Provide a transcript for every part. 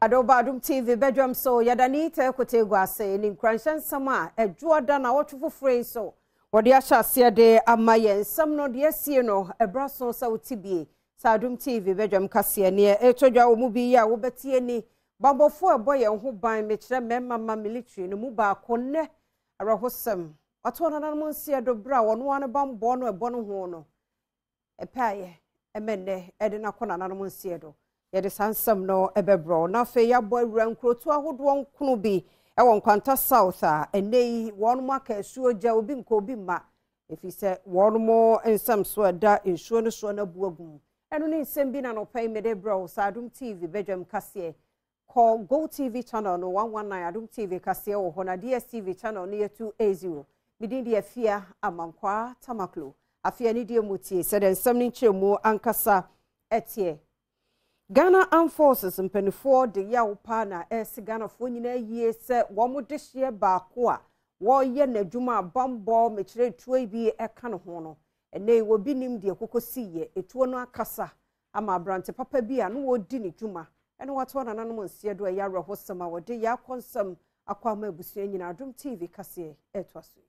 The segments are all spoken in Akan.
Adoba Adom TV badwam so yɛda ne Ita Ekote gu ase ne nkuranhyɛ nsɛm a ɛdwoɔ da na wɔtwe foforɔ yi nso wɔde ahyɛ aseɛ de ama yɛn nsɛm no deɛ asie no ɛberɛ so sɛ wote bie sɛ Adom TV badwam kaseɛ neɛ ɛtɔ dwa wɔ mu bi yi a wobɛtie ni Bammɔfoɔ a ɛbɔ yɛn ho ban, mekyerɛ mmarima ma military no mu baako nnɛ awerɛhosɛm. Wato nananom nseɛ do berɛ a ɔno ara ne bammɔ no ɛbɔ no ho no ɛpɛaeɛ ɛmɛ nnɛ ɛde no akɔ nananom nseɛ do. Yɛde saa nsɛm no ɛbɛbrɛ wo. Na afei yɛabɔ awura nkurotoɔ ahodoɔ nkono bi ɛwɔ Nkwanta South a ɛnnɛ yi wɔn aka asuo gya obi nkɔ obi mma ɛfiri sɛ wɔn nsɛm so ɛda nsuo no soɔ no abu agu mu. Ɛno ne nsɛm bi na anɔpa yi mede brɛ wo sɛ Adom TV badwam kaseɛ. Kɔ Go TV channel no 119 Adom TV kaseɛ wɔ hɔ na DSTV channel no yɛ 280. Me din de Afia Amankwaa Tamaklo. Afei anidie mu tie sɛdeɛ nsɛm no nkyerɛmu ankasa ɛteɛ. Ghana Armed Forces mpanimfoɔ de yaw paa na ɛrese Ghanafoɔ nyinaa yie sɛ wɔn dehyeɛ baako a wɔreyɛ n'adwuma a bammɔ mekyerɛ tuo yi bi ɛka ne ho no Ɛnnɛ yi, obi nim deɛ ɛkɔkɔsiiɛ. Etuo no akasa ama aberante papa bi a na ɔredi ne dwuma ne watoa nananom nseɛ do. Ɛyɛ awerɛhosɛm a wɔde yɛ akɔnsɛm akɔ ama abusua nyinaa. Adom TV kaseɛ ɛretoa so yi.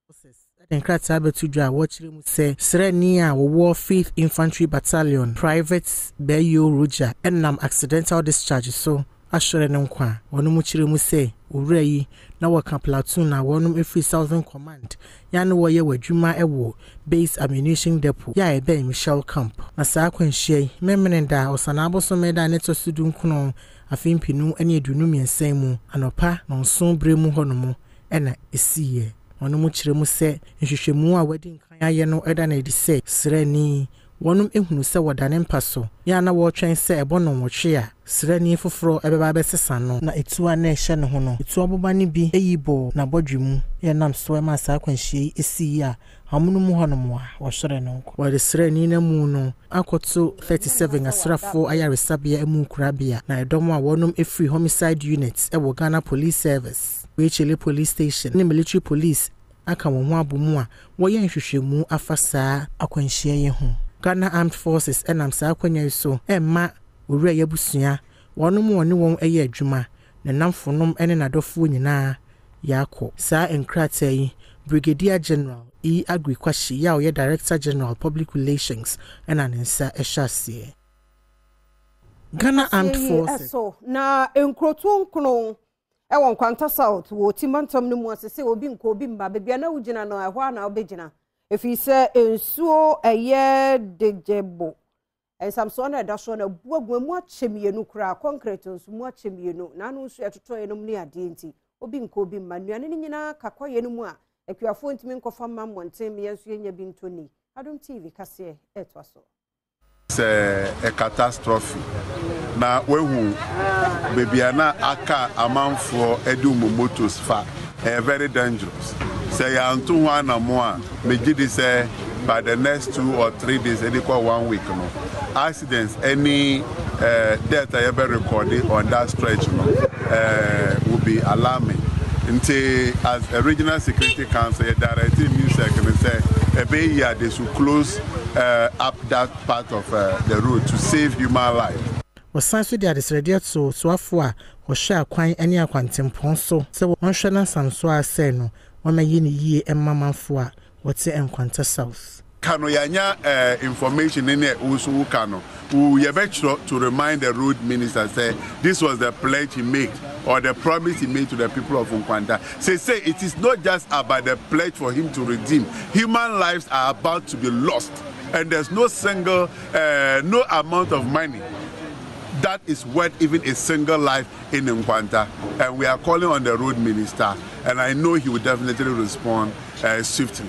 Forces de nkrataa bɛto dwa a wɔkyerɛ mu sɛ sraani a wɔwɔ Fifth Infantry Battalion, Private Bayo Roger nam accidental discharge so ahwere ne nkwa. Wɔnom kyerɛ mu sɛ owura yi na wɔka platoon a wɔnom firi Southern Command yɛ a na wɔyɛ wɔ adwuma wɔ Base Ammunition Depot yɛ a ɛbɛn Michelle Camp. Na saa akwanhyia yi Memeneda Ɔsanaa bosome da a ne tɔ so du nkron afe mpenu ne 23 yi mu anɔpa nɔnson berɛ mu hɔ nom na ɛsiiɛ. Wɔnom kyerɛ mu sɛ nhwehwɛmu a wɔadi nkan ayɛ no da no adi sɛ sraani Wɔnom hunu sɛ wɔda ne mpa so, yɛ a na wɔretwɛn sɛ ɛbɔ nnɔnwɔtwe a sraani foforɔ bɛba abɛsesa no. Na etuo a na ɛhyɛ ne ho no, etuo aboba no bi yi bɔɔ n'abɔdwe mu, yɛ ɛnam so maa saa akwanhyia yi siiɛ a amono mu hɔnom a wɔhweree no nkwa. Wɔde sraani no amu no akɔto 37 asrafoɔ ayaresabea amu korabea, na ɛdɔm a wɔnom firi Homicide Unit wɔ Ghana Police Service, Wekyele Police Station ne Military Police aka wɔn ho abɔ mu a wɔyɛ nhwehwɛmu afa saa akwanhyia yi ho. Ghana Armed Forces nam saa akwanya yi so rema Owura yi abusua, wɔnom a ɔne wɔn yɛ adwuma, ne nnamfonom ne n'adɔfoɔ nyinaa yaakɔ. Saa nkrataa yi, Brigadier General E. Aggrey Quashie yi a ɔyɛ Director General Public Relations na ne nsa hyɛ aseɛ. Ghana Armed Aseɛ yi Forces. so na nkurotoɔ nkono Ɛwɔ Nkwanta South wɔ Oti mantam no mu ase sɛ obi nkɔ obi mma baabi a na wogyina no ɛhɔ ara na wobɛgyina ɛfiri sɛ nsuo ɛyɛ degyebo nsamsoɔ no a ɛda soɔ no abu agu emu akyɛ mmienu koraa kɔnkrɛt nso mu akyɛ mmienu na ano nso ɛtotɔ yɛnom ne adeɛ nti obi nkɔ obi mma nnuane no nyinaa ka kɔyɛ no mu a akuafoɔ ntumi nkɔfa mma mmɔnten mmea nso yɛnya bi ntɔ ni. Adom TV kaseɛ ɛtoa so. Sɛ a catastrophe na wahu baabi a na aka amanfoɔ de wɔn motos fa, ɛyɛ very dangerous. Sɛ yɛanto ho anamo a, megye di sɛ by the next 2 or 3 days ɛde kɔ one week no, accidents ɛne death a yɛbɛ record on that stretch no will be alarming. Nti as a regional security council, yɛ direct MUSEC no sɛ ɛbɛyɛ yie a they should close up that part of the road to save human life. Wɔsan nso de adesrɛdeɛ too soafoɔ a wɔhwɛ akwan ne akwantempɔn so sɛ wɔnhwɛ na nsamsoɔ a asɛe no wɔmmɛyɛ no yie mma manfoɔ a wɔte Nkwanta South. Ka no yɛanya information ne nea wo nso wo ka no wo yɛbɛkyerɛ to remind the road minister sɛ this was the pledge he made or the promise he made to the people of Nkwanta. Seesei it is not just about the pledge for him to redeem, human lives are about to be lost and there's no single no amount of money that is worth even a single life in Nkwanta and we are calling on the road minister and I know he will definitely respond swiftly.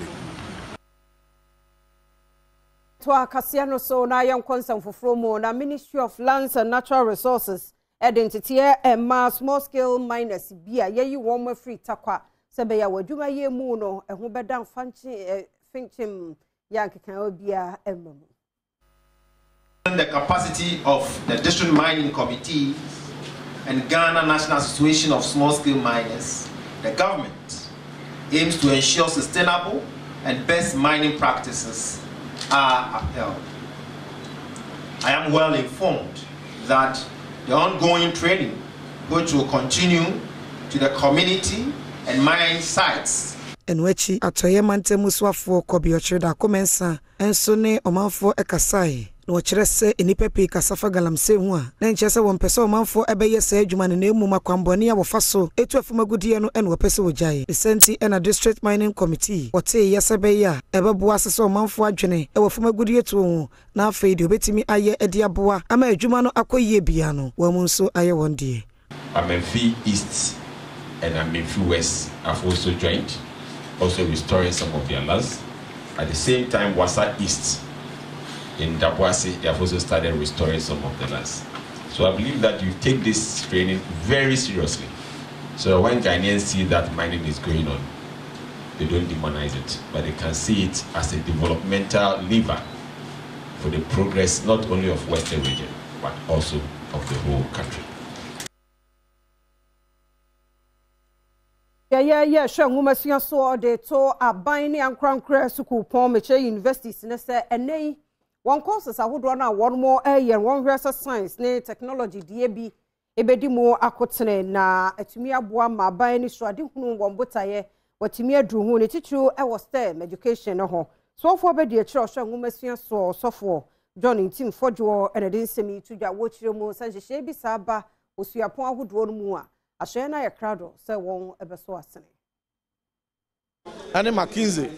Toa kaseɛ no so na yɛnkɔ nsɛm foforɔ mu na Ministry of Lands and Natural Resources ɛde nteteɛ ɛma small scale miners bi a yɛyi wɔn afiri Takwa sɛ bɛyɛ wɔ adwumayɛ mu no ɛho bɛda mfankye ɛ finkyim yɛ ankeka biara ɛma mu. The capacity of the district mining committees and Ghana National Association of Small Scale Miners, the government aims to ensure sustainable and best mining practices are upheld. I am well informed that The ongoing training, which will continue to the community and mine sites. Ɛno akyi, Atɔeɛ Mantam mu soafoɔ Kɔbe Ɔkyerɛdako Mensah nso ne ɔmanfoɔ kasae, na ɔkyerɛ sɛ nnipa pii kasa fa galamsey ho a, na ɛnkyerɛ sɛ wɔmpɛ sɛ ɔmanfoɔ bɛyɛ saa adwuma no na mmom akwammɔne a wɔfa so tu afam agudeɛ no na wɔpɛ sɛ wɔgyae. Ne saa nti na District Mining Committee wɔteeɛ sɛ ɛbɛyɛ a ɛbɛboa asesa ɔmanfoɔ adwene wɔ fam agudeɛtuo ho na afei deɛ wɔbɛtumi ayɛ de aboa ama adwuma no akɔ yie biara no wɔn nso ayɛ wɔn deɛ. Amenfi East and Amenfi West have also joined, also restoring some of their lands. At the same time, Wassa East in Daboase, they have also started restoring some of the lands. So I believe that you take this training very seriously. So when Ghanaians see that mining is going on, they don't demonize it, but they can see it as a developmental lever for the progress not only of Western region, but also of the whole country. Yɛyɛ yɛ hwɛ nwomasua soɔ de to aban ne ankorankorɛ sukuupɔn mekyerɛ universities ne sɛ ɛnɛ yi wɔn courses ahodoɔ no a wɔn mo ɛyɛ wɔn hwɛ sɛ science ne technology deɛ bi ebedi mu akotene na atumi aboa ma aban ne suadehunu wɔn botaeɛ wɔatumi aduru ho ne titiriw ɛwɔ STEM education no ho. Soɔfoɔ bɛdi akyerɛ ɔhwɛ nwomasua soɔ ɔsɔfoɔ John Ntim Fɔdwoɔ ɛna de nsɛm yi to dwa wɔkyerɛ mu sɛ nhyehyɛe bi saa ba osuapɔn ahodoɔ no mu a ahyɛn no ayɛ krado sɛ wɔn bɛso asene. Ɛne McKinsey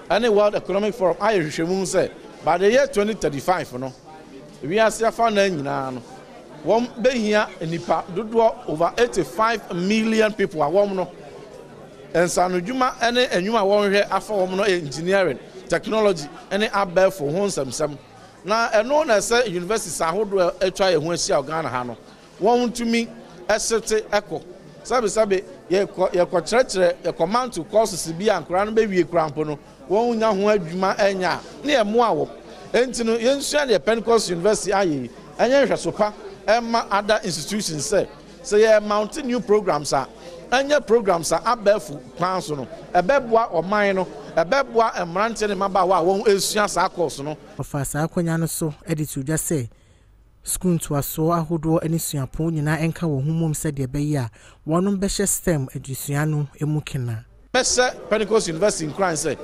ɛne World Economic Forum ayɛ hwehwɛmu sɛ by the year 2035 no, wiase afa nan nyinaa no, wɔn bɛhia nipa dodoɔ over 85 million people a wɔn no nsanodwuma ne nnwuma a wɔhwehwɛ afa wɔn no yɛ engineering, technology ne abɛɛfo ho nsɛmsɛm. Na ɛno na ɛsɛ universities ahodoɔ a atwa yɛn ho ahyia wɔ Ghana ha no, wɔntumi ɛsete ɛkɔ. Sɛbesɛbe yɛkɔ yɛkɔkyerɛkyerɛ yɛkɔ manto courses bi a nkwadaa no bɛwie koraa mpo no, wɔn nya ho adwuma ɛnya a, ne ɛmmoa wɔn. Enti no, yɛnsua deɛ Pentecost University ayɛ yi, ɛnyɛ nhwɛso pa ɛma other institutions sɛ sɛ yɛ mount new programs a, ɛnyɛ programs a abɛɛfo kwan so no, ɛbɛboa ɔman no, ɛbɛboa mmeranteɛ ne mmabaawa a wɔn resua saa course no. Ɔfaa saa akwanya no so de too dwa sɛ sukuu ntoasoɔ ahodoɔ ne suapɔn nyinaa nka wɔn ho mmom sɛdeɛ ɛbɛyɛ a wɔnom bɛhyɛ STEM adesua no mu kena. Mɛhyɛ Pentecost University nkuran sɛ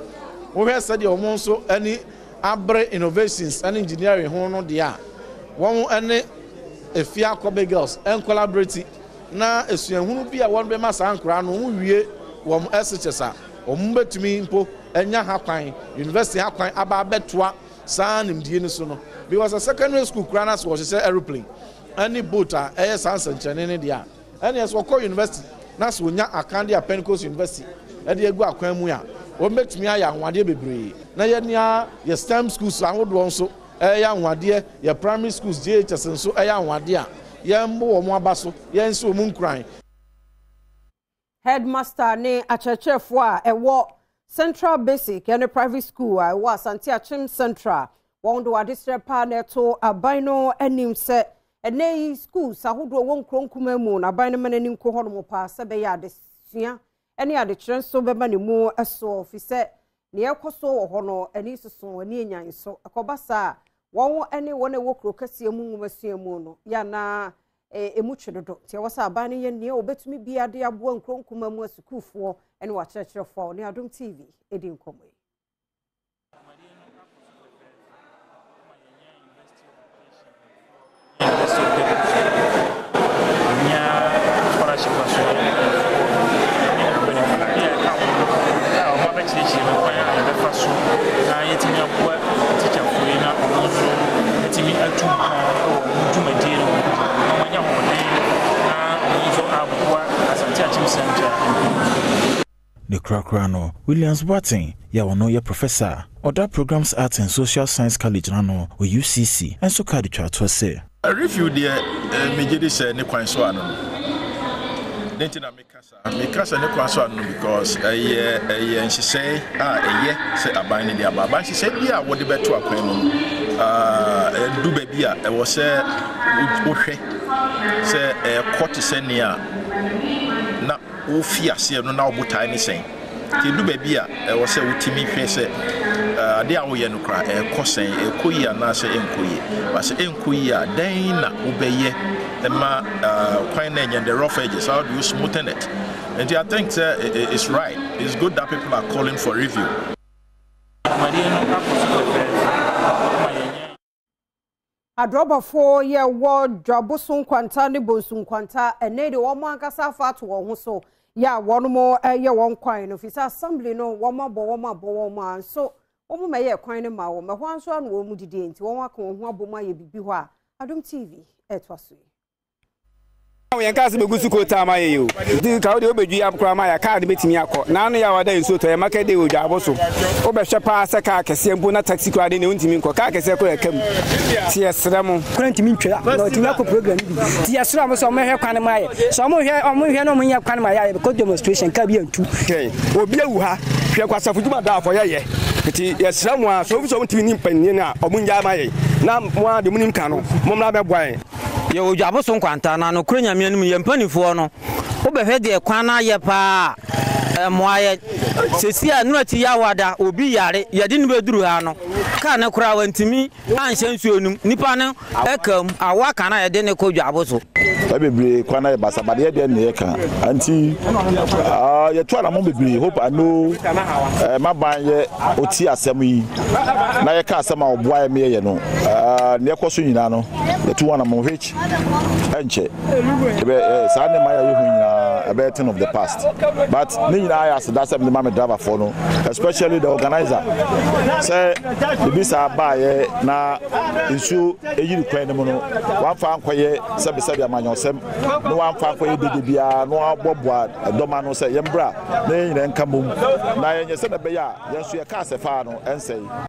wohwɛ sɛdeɛ wɔn nso ani abere innovations ne engineering ho no deɛ a, wɔn ne Efia Kobe Girls nkɔlabreti na suahunu bi a wɔn bɛma saa nkoraa no, wɔn wie wɔn SHS a, wɔn bɛtumi mpo anya ha kwan, university ha kwan aba abɛtoa saa nimdie no so no. Because secondary school koraa no sɛ wɔhyehyɛ aeroplane ne boat a ɛyɛ saa nsɛnkyerɛnne no deɛ a, ɛneɛ sɛ wɔkɔ university na sɛ wɔnya akande a Pentecost University ɛde agu akwan mu a, wɔn bɛtumi ayɛ ahoadeɛ bebree. Na yɛnea yɛ STEM schools ahodoɔ nso ɛyɛ ahoadeɛ, yɛ primary schools JHS nso ɛyɛ ahoadeɛ a, yɛmmo wɔn aba so, yɛnsi wɔn nkuran. Headmaster ne akyerɛkyerɛfoɔ a ɛwɔ Central Basic ne Private School a ɛwɔ Asante Akyem Central, wɔn de wɔadesrɛ paa na ɛto aban no anim sɛ ɛnɛ yi schools ahodoɔ wɔ nkuro nkuma mu na aban no ma n'ani nko hɔnom paa sɛ bɛyɛ adesua ne adekyerɛ nso bɛma ne mu soɔ, fi sɛ nea ɛkɔ so wɔ hɔ no ani soso ani enyan so. Ɛkɔba saa wɔn ne wɔn a ɛwɔ kuro kɛseɛ mu nwomasua mu no yɛ anaa emu twe dodo, nti ɛwɔ sɛ aban no yɛ nea wɔbɛtumi bia de aboa nkuro nkuma mu asukuufoɔ ne wɔakyerɛkyerɛfoɔ a wɔne Adom TV edi nkɔmmɔ yi. Kyerɛkyerɛ mu kwan a yɛbɛfa so na yɛatumi aboa atikyafoɔ yi na wɔn nso atumi atu mpɔn wɔ wɔn dwumadie no mu na wɔanya ahoɔden na wɔn nso aboa Asante Akyem Central mpanyinfoɔ. Ne korakora no, Williams Boateng, yɛ a ɔno yɛ professor a ɔda Programs Arts and Social Science College no ano wɔ UCC nso kaa de twaa toɔ sɛ. Review deɛ megye di sɛ ne kwan so ano no. Dɛn nti na meka saa? Meka sɛ ne kwan so ano no because ɛyɛ ɛyɛ nhyehyɛe a ɛyɛ sɛ aban no de aba. Aban nhyehyɛe bi a wɔde bɛto akwan mu no, ɛdu baabi a ɛwɔ sɛ wohwɛ sɛ ɛkɔ te sɛ nea na wofi aseɛ no na wo botae ne sɛn. Nti ɛdu baabi a ɛwɔ sɛ wotumi hwɛ sɛ Adeɛ a woyɛ no koraa ɛrekɔ sɛn? Ɛrekɔ yie anaasɛ ɛnkɔ yie? But sɛ ɛnkɔ yie a, dɛn na wobɛyɛ ma kwan no ɛnyɛ the rough edges? How do you smoothen it? Nti I think sɛ it's right. It's good that people are calling for review. Dwumadie no akɔ so fɛfɛɛfɛ ama yɛanya. Adrɔbafo yɛ wɔ Dwaboso Nkwanta ne Bonsu Nkwanta ɛnɛ de wɔn ankasa afa ato wɔn ho so yɛ a wɔn yɛ wɔn kwan no fisɛ assembly no wɔn abɔ wɔn abɔ wɔn a nso wɔn ma ɛyɛ kwan no ma wɔn ɛhɔ nso ano wɔn didie nti wɔn aka wɔn ho abom ayɛ bibi hɔ a Adom TV ɛtoa so yi. Yɛn kaa sɛ bɛgu so kootaa ma yɛn o. Nti nka wode wobɛdwi ab koraa ma yɛ kaa no bɛtumi akɔ. Naano yɛ a wɔda nsuo tɔ yɛ market day wɔ Dwaabo so. Wobɛhwɛ paa sɛ kaa kɛseɛ mpo na taxi koraa de ne wontumi nkɔ. Kaa kɛseɛ koraa ɛka mu. Nti yɛsrɛ mo. Kwan ntumi ntwa na ɔtumi akɔ program no bi. Nti yɛsrɛ ɔmo sɛ ɔmo hwɛ kwan ma yɛ. Sɛ ɔmo hwɛ ɔmo hwɛ na ɔmo nyɛ kwan ma yɛ a yɛbɛkɔ demonstration kaa bi antu. Hwɛ obi awu ha hwɛ kwasafo dwuma da afɔ yɛyɛ. Nti yɛsrɛ mo a sɛ obi sɛ ɔmo ntumi ni mpanyin a ɔmo ngyae ma yɛn na mo a deɛ mo nim ka no mo mmra bɛboa yɛn. Yɛwɔ Dwaboso nkwanta na nokorɛ Nyame anim yɛn mpanifoɔ no wobɛhwɛ deɛ kwan no ayɛ paa a ɛmmoa yɛn. Seesei a ɛno akyi Yawada obi yare yɛde no bɛduru ha no kaa no koraa wantumi anhyɛ nsuo no mu nipa no ɛka mu awoɔ aka no a yɛde no kɔ Dwaboso. Ɛ bebree kwan ayɛ basaa but yɛ deɛ na yɛka nti yɛtu anamɔ bebree hope I know eh, m'aban yɛ ɔti asɛm yi na yɛka asɛm a ɔboa yɛ meyɛyɛ no nea ɛkɔ so nyinaa no yɛtu ho anamɔ which ɛnkyɛ ɛbɛ saa nneɛma yɛ yɛhu nyinaa ɛbɛyɛ thing of the past but ne nyinaa yɛ aseda sɛ mede ma me driverfoɔ no especially the organizer sɛ biribi saa baayɛ na nsuo ɛyiri kwan no mu no wamfa ankɔyɛ sɛbesɛbe amanyɔsɛm na wamfa ankɔyɛ dede biara na wabɔboa ɛdɔm ano sɛ yɛmbra na yɛn nyinaa nka mmom na yɛnyɛ sɛ na ɛbɛyɛ a yɛn nso yɛka asɛfaa no ɛnsɛe.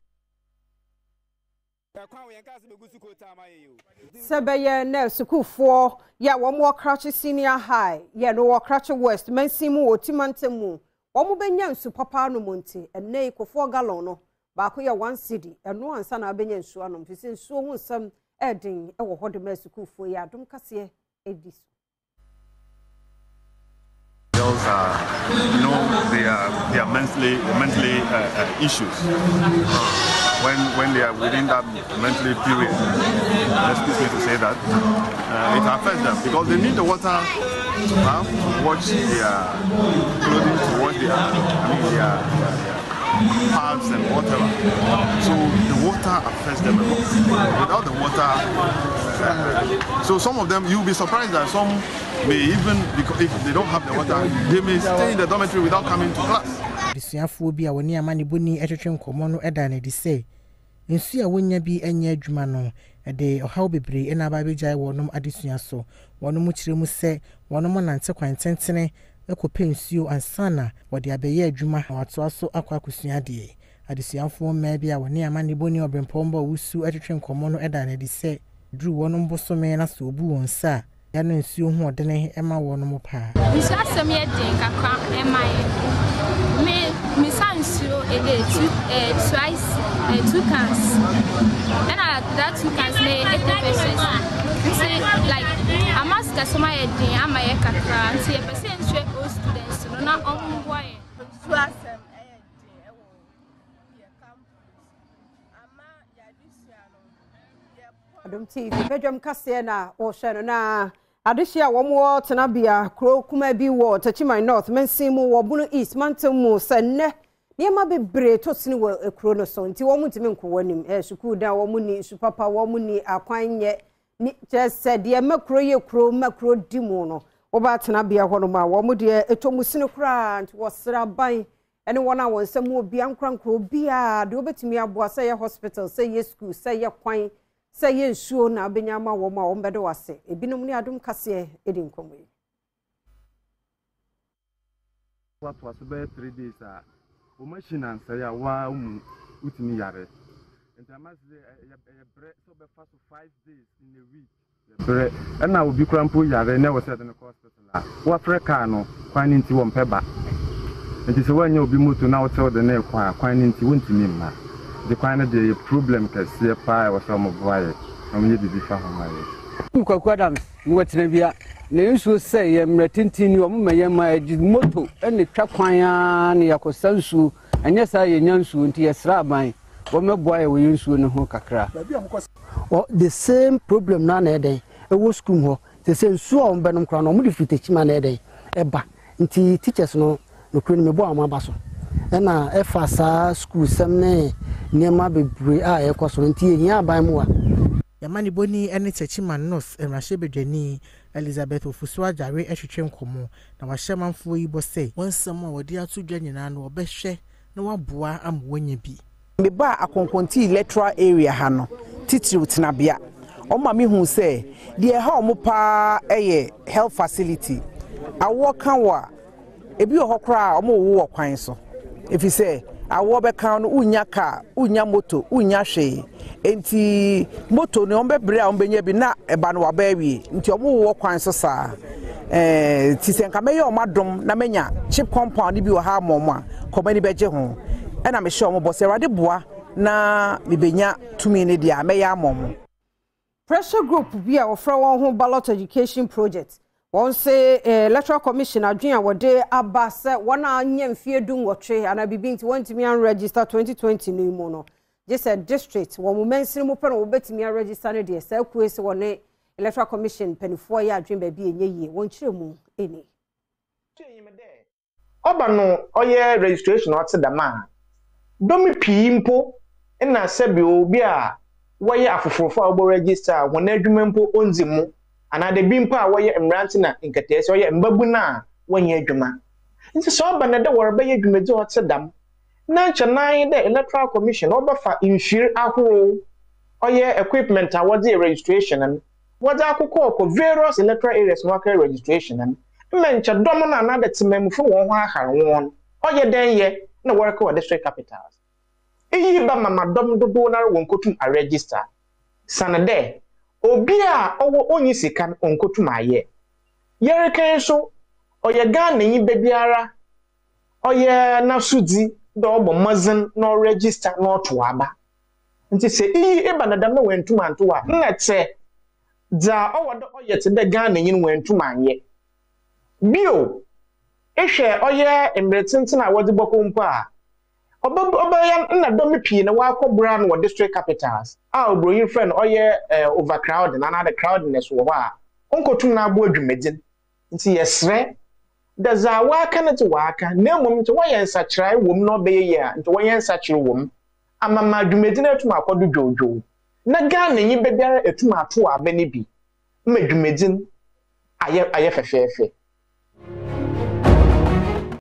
Sɛ bɛyɛ na sukuufoɔ yɛ a wɔn wɔ Krachi Senior High yɛ no wɔ Krachi West mansin mu wɔ Oti mantam mu wɔn bɛnya nsu papa anom nti ɛnnɛ yi kofoɔ gallon no baako yɛ one cedi ɛno ansa na abɛnya nsuo anom fi sɛ nsuo ho nsɛm ɛɛden wɔ hɔ de ma sukuufoɔ yi adom kaseɛ ɛdi so. Girls are, you know, they are, they are mentally, mentally uh, uh, issues. When, when they are within that mentally period, excuse me to say that, uh, it affects them because they need the water to have to wash their clothing, to wash their, I mean, their, their, their pads and whatever. So the water affects them a lot. Without the water, uh, so some of them, you'll be surprised that some may even, because if they don't have the water, they may stay in the dormitory without coming to class. Adesuafoɔ bi a wɔne amanebɔni twetwe nkɔmmɔ no da no adi sɛ, nsuo a wɔnnya bi nyɛ adwuma no de ɔhaw bebree na aba abɛgyae wɔnom adesua so. Wɔnom kyerɛ mu sɛ wɔnom nante kwan tentene kɔpɛ nsuo ansa na wɔde abɛyɛ adwuma na wɔatoa so akɔ akɔsua adeɛ. Adesuafoɔ mmaa bi a wɔne amanebɔni Ɔberempɔn Bawusu twetwe nkɔmmɔ no da no adi sɛ, duru wɔnom bosome na sɛ wɔbu wɔn nsa a, Yɛ no nsuo ho ɔdene ma wɔnom paa. Nsuo asɛm yɛ den kakra ma yɛn. Me me sa nsuo a day two eh, twice eh, two cans. Ɛna that two cans na yɛ 80 pesos. Nti like ama sikasɛm ayɛ den ama yɛ kakra. Nti yɛpɛ sɛ yɛnhwɛ old students no na ɔmo mboa yɛn. Nsuo asɛm ɛyɛ den ɛwɔ yɛ campus ama yɛ adesua no yɛ Adom TV badwam kaseɛ na wɔhwɛ no na adehye a wɔn wɔ tenabea kuro kuma bi wɔ Techiman North mansin mu wɔ Bono East mantam mu sɛ nnɛ nneɛma bebree to sini wɔ kuro no so nti wɔn ntumi nkɔ wɔn anim ɛ sukuu dan wɔn ni nsu papa wɔn ni akwan nyɛ ne kyerɛ sɛ deɛ mma kuro yɛ kuro mma kuro di mu no wɔba tenabea hɔ nom a wɔn deɛ ɛtɔ mu sini koraa nti wɔsrɛ aban ne wɔn a wɔn nsa mu wɔ bi ankorankoro obiara deɛ wobɛtumi aboa sɛ yɛ hospital sɛ yɛ school sɛ yɛ kwan sɛ yɛ nsuo na wobɛnya ama wɔn a wɔn bɛde wɔ ase ebinom ne adom kaseɛ di nkɔmmɔ yi. Toatoa so bɛyɛ 3 days a wo machine ansɛe a woa mu wotumi yare nti ama sɛ ɛyɛ brɛ sɛ wobɛfa so 5 days in a week. Brɛ ɛna obi koraa mpo yare na ɛwɔ sɛ yɛde no kɔ hospital a, woafrɛ car no, kwan no nti wɔmpɛ ba. Nti sɛ woannya obi moto na wote wode no rekɔ a, kwan no nti wontumi mma. Nti kwan no deɛ ɛyɛ problem kɛseɛ paa a ɛwɔ sɛ wɔboa yɛ na wɔyɛ biribi fa ho ma yɛ. Kwaku Adams, mewɔ tenabea na nsuo sɛe yɛn mmerɛ tenten ni, wɔn ma yɛn ma yɛde moto na ɛtwa kwan ara na yɛakɔsa nsuo, ɛnyɛ saa yɛnnya nsuo nti yɛsrɛ aban. Wɔmmɛboa yɛ wɔ yɛn nsuo no ho kakra. Ɔ the same problem no ara na ɛyɛ dɛn ɛwɔ sukuu mu hɔ. Sɛ sɛ nsuo a wɔbɛnom koraa no wɔde firi Techiman na ɛyɛ dɛn ɛba. Nti teachers no nokorɛ no mebɔ wɔn aba so. Ɛna ɛfa saa sukuu sɛm ne nneɛma bebree a ɛrekɔ so no nti yɛhia aban mmoa. Y'amanebɔni ne Techiman North mmarahyɛbadwani Elizabeth Ofosu-Adjare retwetwe nkɔmmɔ, na wahyɛ amanfoɔ yi bɔ sɛ, wɔn nsɛm a wɔde ato dwa nyinaa no wɔbɛhwɛ na wɔaboa ama wɔanya bi. Mebaa Akonkonti Electoral Area ha no, titiriw tenabea, wɔma mihuu sɛ deɛ ɛha wɔn pa ara yɛ health facility. Awoɔ ka wo a, ebi wɔ hɔ koraa a wɔrewo wɔ kwan so, ɛfiri sɛ awoɔ bɛka wo no, wonnya kaa, wonnya moto, wonnya hwee. Enti moto no wɔbɛbrɛ a wɔbɛnya bi na ɛba no waba awie, nti wɔwowɔ kwan so saa. Ɛɛ nti sɛ nka mɛyɛ wɔn adom na manya chip compound no bi wɔ ha ama wɔn a, nka wɔn ani bɛgye ho. Ɛna mehyɛ wɔn bɔ sɛ Awurade boa na mebɛnya tumi no deɛ a, mɛyɛ ama wɔn. Pressure group bi a wɔfrɛ wɔn ho Ballot Education Project, wɔn se Electoral Commission adwene a wɔde aba sɛ wɔn a anya mfeɛ du nwɔtwe anaa biribi nti wɔntumi anregister 2020 no mu no, gye sɛ district wɔn mansini mu pɛ na wɔbɛtumi aregister no deɛ, saa kuo yi se wɔne Electoral Commission mpanimfoɔ yɛ adwene baabi a ɛnyɛ yie. Wɔn nkyerɛmu ni. Ɔba no ɔyɛ registration a ɔtse dɛm a, dɔm pii mpo na sɛbe obi a wɔyɛ afoforfo a wɔbɔ register a hɔn edwuma mpo onndzi mu anaadɛ bi mpo a wɔyɛ mberantsɛ na nkataasia, ɔyɛ mbabun a wɔnnyɛ edwuma. Ntsi sɛ ɔba no dɛ wɔrebɛyɛ dwumadzi a ɔtse dɛm na nkyɛ na nye dɛ Electoral Commission wɔbɛfa mfir ahorow, ɔyɛ equipment a wɔdze yɛ registration no, wɔdze akokɔɔkɔ various electoral areas na wɔakɛyɛ registration no, mma nkyɛ dɔm no anaadɛ tsemammufo hɔn ho ahar hɔn, ɔyɛ dɛn yɛ na wɔrekɔ wɔ district capitals. Iyi bɛma ma dɔm dodow noara wonnkotum aregister, sian dɛ obi a ɔwɔ onnyi sika no onnkotum ayɛ. Yɛrekã yi so, ɔyɛ Ghananyi babiara ɔyɛ n'asodzi dɛ ɔbɔ mbɔdzen na ɔregister na ɔtow aba. Ntsi sɛ iyi ba no dɛm na oenntum anntow a, nna kyerɛ dza ɔwɔ dɛ ɔyɛ tse dɛ Ghananyi no oenntum annyɛ. Bio, ehwɛ ɔyɛ mber tsentsen a wɔdze bɔkɔ mpo a, ɔbɛ ɔbɛyɛ nna dɔm pii na wɔakɔbor ano wɔ district capitals a Oburonyi frɛ no ɔyɛ overcrowding anaadɛ crowdedness wɔ hɔ a, onnkotum na aboa dwumadzi no. Ntsi yɛserɛ dɛ dza wɔaka no dze wɔaka, na mbom nkyɛ wɔyɛ nsakyerae wɔ mu na ɔbɛyɛ yie a, nkyɛ wɔnyɛ nsakyer wɔ mu ama ma dwumadzi no etum akɔ do dwowdwow na Ghananyi babiara etum atow aba no bi ma dwumadzi no ayɛ ayɛ fɛfɛɛfɛ.